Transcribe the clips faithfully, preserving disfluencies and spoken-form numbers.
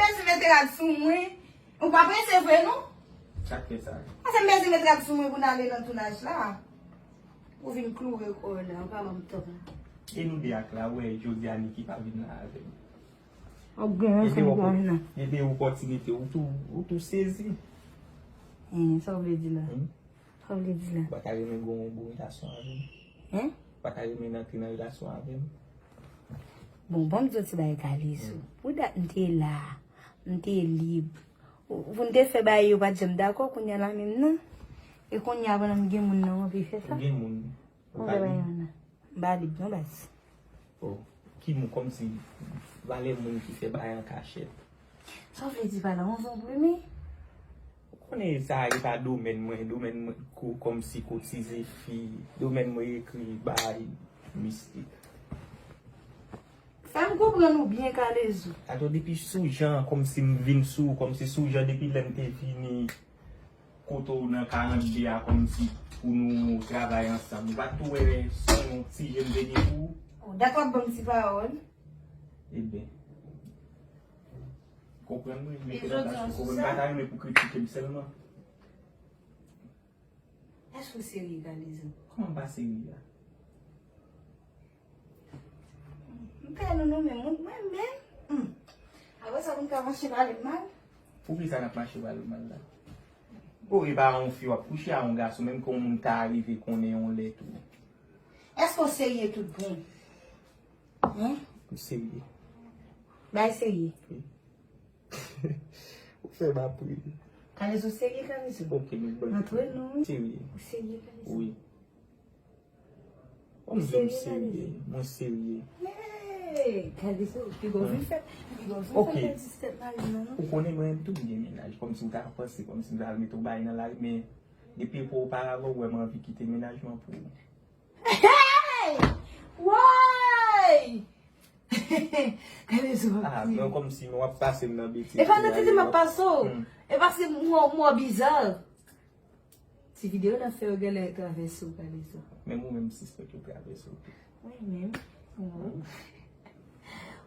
Mèsi mete rad sou mwen. Ou pa prese vre non? Sa k fè sa? Pase m bezwen met rad sou mwen pou n ale nan tounaj la. Ou vin kloure kò w la, ou pa ban m tan. E nou de ak la, ou wè jodi a Niki pa vin la avè m. Ou gen rezon, ou pa vin la. Gen de opòtinite, ou tou, ou tou sezi. Hein, sa w vle di la? Hmm? Sa w vle di la? Ou pa ta renmen gen yon bon relasyon avè m? Hein? Ou pa ta renmen antre nan relasyon avè m? Bon, ban m di w ti bagay Kalezo. Hmm. Pou dat m te la, m te lib. Ou, pou n te fè bagay yo pa t janm dakò, kounye a la menm non. E kounye a pandan m gen moun nan, w anvi fè sa? Ou gen moun. Ou pa lib. M pa lib non baz. Oh, ki moun, kòmsi valè moun ki fè bagay an kachèt. Sa w vle di pa la, yon zonbli men? Ou konnen sa e pa domèn mwen, domèn mwen ko-, kòmsi kotize fi, domèn mwen ekri bagay mistik. Fè m konprann ou byen, Kalezo. Atò, depi sou jan, kòmsi m vin sou, kòmsi sou jan depi lè m te vini kote w nan karant de a, kòmsi pou nou travay ansanm. Ou pa t tou wè se yon ti je m te gen pou ou? Oh, dat w ap ban m ti pawòl. Ebyen, konprann mwen, mete nan bas mwen, konprann, m pa ta renmen pou kritike m sèlman. Èske w serye, Kalezo? Kòman m pa serye a? M pè nou, nou menm, mwen, mwen menm. Hmm. Apre sa, pou n ka mache pale m mal? Poukisa n ap mache pale m mal la? O, e pa yon fi w ap kouche a yon gason, menm ke yon moun ta rive konnen yon lè tou. Èske w serye tout bon? Hein? M serye. Bay serye. Wi. Ou fè m ap ri. Kalezo serye, Kalezo. Ok, nou bon. Antre nou. Serye. Ou serye, Kalezo? Wi. Ou serye, Kalezo? Mwen serye. Hey, Kalezo, piga w vin fè, piga w vin fè pèdi tèt mari m nan, non. Ou konnen mwen menm tou m gen mennaj. Kòmsi w ta panse, kòmsi m ta al mete yon bagay nan lari, men depi epòk oparavan, ou wè m anvi kite mennaj mwen pou ou. Hey! Woy! Kalezo ap kriye. Ah, men kòmsi w ap pase m nan betiz. E pa nan tete m ap pase w. Hmm. E paske m wè w, m wè w biza. Ti videyo n ap fè yo genlè travèse w, Kalezo. Menm ou menm, sispèk yo travèse w tou. Mwen menm? Non.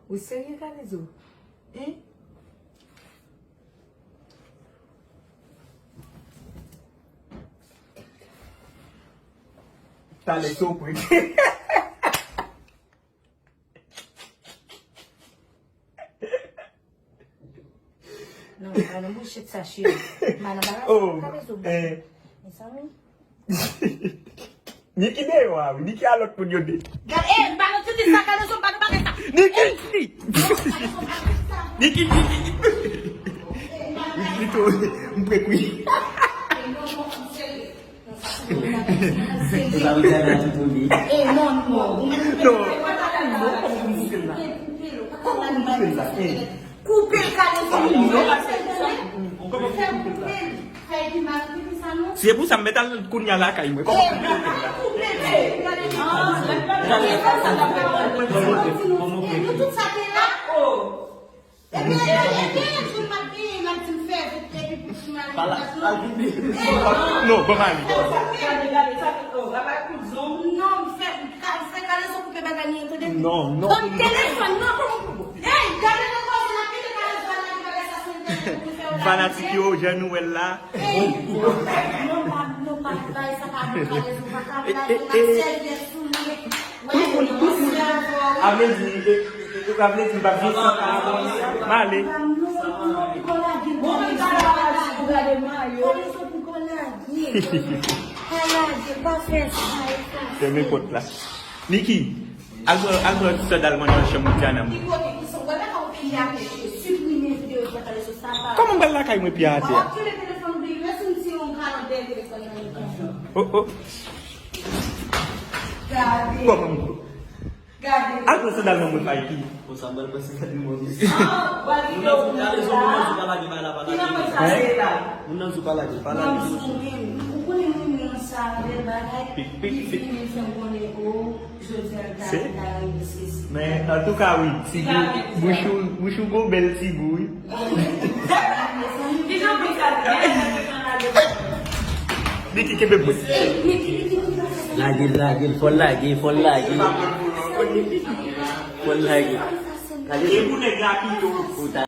Ou serye, Kalezo? Hein? Talè sopri. Non, pa nan bouchèt sa, cheri. Pa nan bagay sa, Kalezo. Mezanmi. Niki deyò a, wi. Niki a lòt moun yo de. Gade, eh, pa nan tete sa, Kalezo, pa nan bagay sa. Niki! Niki, Niki! Wi, wi, tou, m prek, wi. Ou sa vle di a tout moun li. Eh, non, non. Non. Koupe l, Kalezo. Koupe l, Kalezo. Fè koupe l. Fè epi mal, epi sa, non? Se pou sa m mèt al kounye a lakay mwen. Kòman koupe l la? Koupe l, Kalezo. Eh, nou tout sa te la. Ebyen, ebyen, ebyen, tou m ap genyen, m ap di m fè vit, epi pou ti mal. Pa la, al vini. Non, ban m ale. Gade, gade, sa ki, oh, la pa kout zon. Non, m fè, ka, fè Kalezo koupe bagay li an, tande? Non, non. Ban m telefòn, non, kòman pou. Hey, gade nan kòman l ap kite Kalezo al lage bagay sa sou entènèt pou fè yo lage. Fanatik yo, jan nou wè l la. Hey, non, non, pa, non, pa, bagay sa pa bon, Kalezo, pa ka lage, pa sèvyèt sou li. Tout moun, tout moun. A vle di, e, e, e, a vle di, m pa gen san. M ale. Fèmen pòt la. Niki, al pran, al pran ti sandal mwen nan chanm Diana mwen. Kòman m pral lakay mwen pye atè a? Oh, oh. Kòman m Al pran sandal nan men Mikey. Bon, sa m pral pran sandal nan men misye. Ah, w al kite moun nan sou pa lage, pa la, pa lage. Ki nan mwen sa se la? Moun nan sou pa lage, pa lage. Ou konnen moun nan sa, bèl bagay. Pik, pik, pik. Li fè m konnen, o, jodi a l ta, l ta rive sezi. Men, antouka, wi, ti gou, bouch ou, bouch ou gon bèl ti gou, wi. Niki kenbe bout. Lage l, lage l, fò l lage, fò l lage. Fò l lage. Ou ta